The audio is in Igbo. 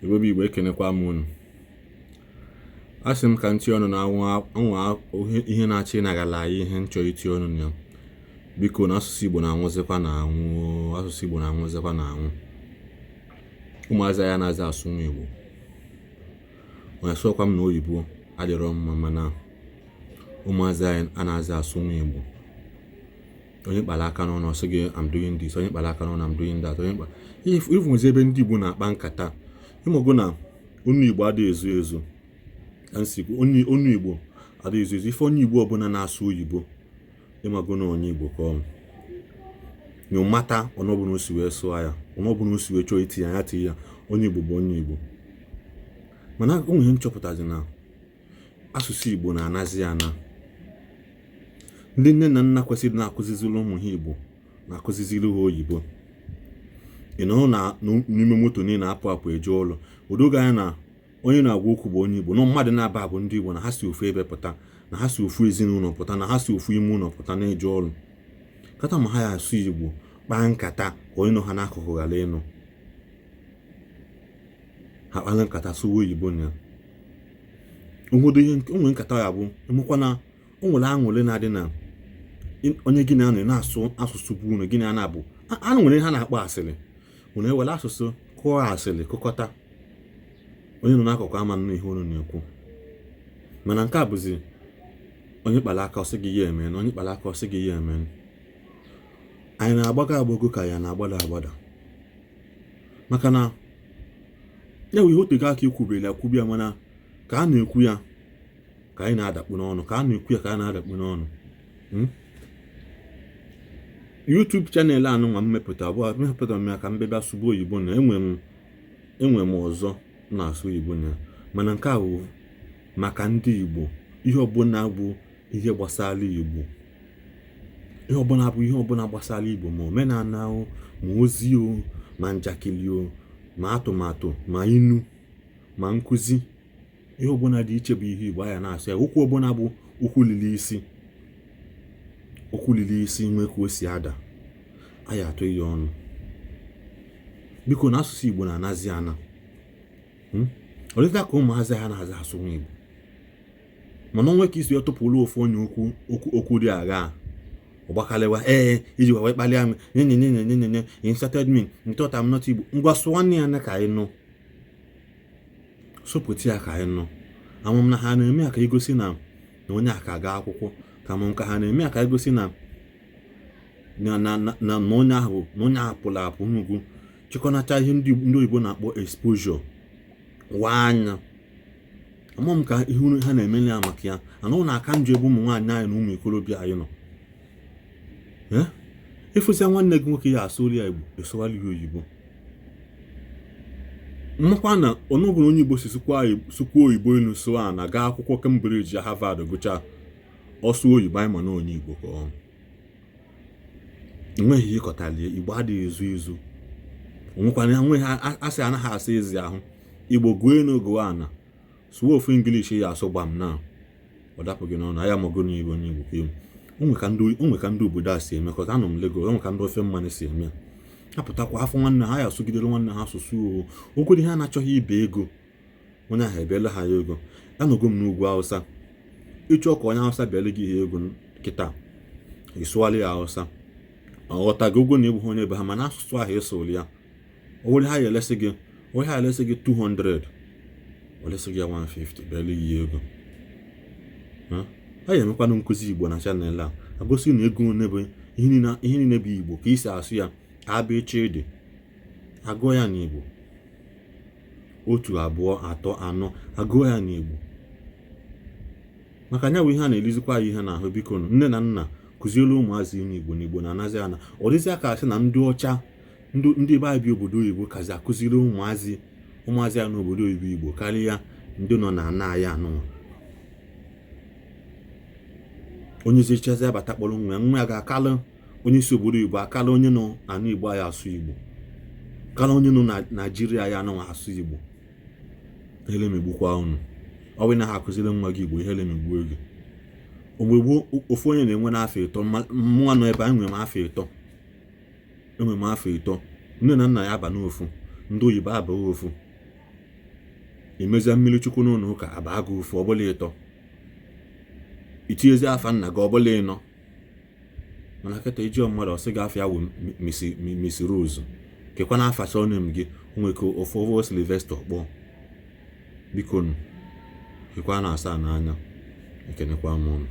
Igbo bụ Igbo, ekenekwa m unu. A sị m ka m tinye ọnụ na anwa ihe na-achọ ịnagala anyị ihe m chọrọ itinye ọnụ na ya. Biko, na asụsụ Igbo na-anwụzikwa na anwụ, asụsụ Igbo na-anwụzikwa na anwụ. Ụmụazị anyị anaghịzi asụnwu Igbo. Onye sọkwa m na oyibo adịrọ mma, mana ụmụazị anyị anaghịzi asụnwu Igbo. Onye kpara aka n'ọnụ, ọ sị gị, "I'm doing this." Onye kpara aka n'ọnụ, "I'm doing that." Onye kpa ịfụzi ebe ndị Igbo na-akpa nkata, ịmụgo na onu Igbo adịghị ezu ezu. Ka nsi onu Igbo adịghị ezu ezu. Ife onye Igbo ọbụla na-asụ oyibo, ịmago na onye Igbo ka ọ no mata ọnụ ọbụla o si wee sụọ ya, ọnụ ọbụla o si wee chọọ itinye ya, tinye ya. Onye Igbo bụ onye Igbo. Mana o nwere ihe nchọpụtazi na asụsụ Igbo na-anazi ana. Ndị nne na nna kwesịrị na-akụziziri ụmụ ha Igbo na-akụziziri ha oyibo. Ị nọrọ na n'ime moto niile apụ apụ eje ụlọ, odogo anya na onye na-agwa okwu bụ onye Igbo, na mmadụ na-aba bụ ndị Igbo, na ha si ofu ebe pụta, na ha si ofu ezinụlọ pụta, na ha si ofu ime ụlọ pụta na-eje ọrụ kata, ma ha ya asụ Igbo kpaa nkata ka onye nọ ha n'akụkụ ghara ịnụ. Ha kpara nkata sụwa oyibo na ya. Onwedo ihe onwe nkata ya bụ emekwa na o nwere aṅụrị na-adị na onye gị na-anọ na-asụ asụsụ bụ unu gị na na-abụ a nwere ihe a na-akpọ asịrị. Unu ewere asụsụ kụọ asịrị kụkọta, onye nọ n'akụkụ ama nụ ihe unu na-ekwu. Mana nke a bụzi onye kpara aka, ọsị gị ya eme, na onye kpara aka, ọsị gị ya eme. Anyị na-agbago agbago ka ya na-agbada agbada, maka na ya bụ ihe otego aka ekwubere ekwubi ya. Mana ka a na-ekwu ya ka anyị na-adakpu n'ọnụ, ka a na-ekwu ya ka a na-adakpu n'ọnụ. YouTube channel anụ nwa m mepụta abụọ mepụtara m ya ka m bịa sụba oyibo, na enwe m ọzọ na-asụ oyibo na ya. Mana nke a bụ maka ndị Igbo. Ihe ọbụla bụ ihe gbasara Igbo, ihe ọbụla bụ ihe ọbụla gbasara Igbo, ma omenala o, ma ozi o, ma njakịrị o, ma atụmatụ, ma inu, ma nkụzi, ihe ọbụla dị iche bụ ihe Igbo anya na-asụ ya. Okwu ọbụla bụ okwu lili isi, okwu lili isi nwee ka o si ada, anyị atụ ya ọnụ. Biko, na asụsụ Igbo na-anazi ana. Ọ dịka ka ụmụazị ha na-aza asụ Igbo, mana onwe ka isi ya tụpụrụ ofu onye okwu okwu dị agha, ọgbakalịwa. Ee, iji wee kpalịa m, nye nye nye nye nye nye insulted me, thought I'm not Igbo. Ngwa, sụọ nne ya na ka anyị nụ, sụpụta ya ka anyị nụ. Amam na ha na-eme ya ka igosi na onye a ka ga akwụkwọ, ka amam ka ha na-eme ya ka igosi na onye ahụ, na onye ahụ pụrụ apụ nnukwu chịkọnacha ihe ndị oyibo na-akpọ exposure waa anya. Ama m ka ihe ha na-eme ya maka ya ana ọ na-aka njọ ebe ụmụ nwaanyị anyị na ụmụ ikorobịa anyị nọ. Ịfụsịa nwanne gị nwoke ya asụrụ ya Igbo, esụwara ya oyibo. Mmakwa na ọnụọbụla onye Igbo si sụkwa oyibo elu sụọ a na gaa akwụkwọ Cambridge, Harvard, gụchaa, ọsụ oyibo, anyị ma na onye Igbo ka ọ enweghị ihe ịkọtalie. Igbo adịghị ezu ezu. Onwekwana enweghị asị anaghị asa ezi ahụ. Igbo gụọ elu, gụọ ana, sụwa ofu English ya asụ gbam na ọ dapụ gị n'ọnụ. Anya mago na Igbo onye Igbo ka onwe ka ndị obodo a si eme kọta. Anọ m Lagos, onwe ka ndị ofe mmanụ si eme. Ha pụtakwa afọ nwanne ha ya asụgidere nwanne ha asụsụ o okwu ha na-achọghị ibe ego onye ahụ ebiela ha ya ego. Anọgo m n'ugwu Hausa, ịchọ ka onye Hausa bịala gị ihe ego kịta, ịsụgharị ya Hausa, ọ ghọta gị ụgwọ na egbughị onye be ha. Mana asụsụ ahụ ịsụrụ ya, o nwere ha ya elesi gị, onye ha elesi gị 200, o lesi gị ya 150, bịala gị ego. A ya emekwanụ nkụzi Igbo na channel a, agosi na ego one bụ ihe niile bụ Igbo ka isi asụ ya. Abịchị dị, agụọ ya n'Igbo, otu, abụọ, atọ, anọ, agụọ ya n'Igbo, maka anya bụ ihe a na-elizikwa ya ihe n'ahụ. Biko, nne na nna, kụziere ụmụazị n'Igbo na Igbo na-anazi ana. Ọ dịzị aka asị na ndị ọcha, ndị be anyị bi obodo oyibo kazi akụziri ụmụazị ya n'obodo oyibo Igbo karịa ndị nọ na ana anyị anụnwa. Onye zichazi abata kpọrọ nwa ya, nwa ya ga-akalụ onye si obodo oyibo, akala onye nọ ana Igbo anyị asụ Igbo, kala onye nọ na Naijiria ya anụnwa asụ Igbo. Ihe emegbukwa unu. Ọ bụ na ha akụziri nwa gị Igbo, ihe emegbuo gị. Mgbe gboo, ofu onye na-enwe n'afọ 3. Mụnwa nọ ebe a, enwere m afọ 3, enwere m afọ 3. Nne na nna ya aba n'ofu, ndị oyibo abaghị ofu. Imezie mmiri chukwu n'ụlọ ụka, abaa gị ofu, ọbụla ịtọ. Itinyezi afa nna gị, ọbụla ịnọ. Mana kịta, iji mmadụ ọsị gị afọ ya wụ Miss Rose, kekwa na afa surname gị onwe ka ofu ofu Sylvester kpọọ. Biko nụ, kekwa na asaa n'anya. Ekenekwa m ụnụ.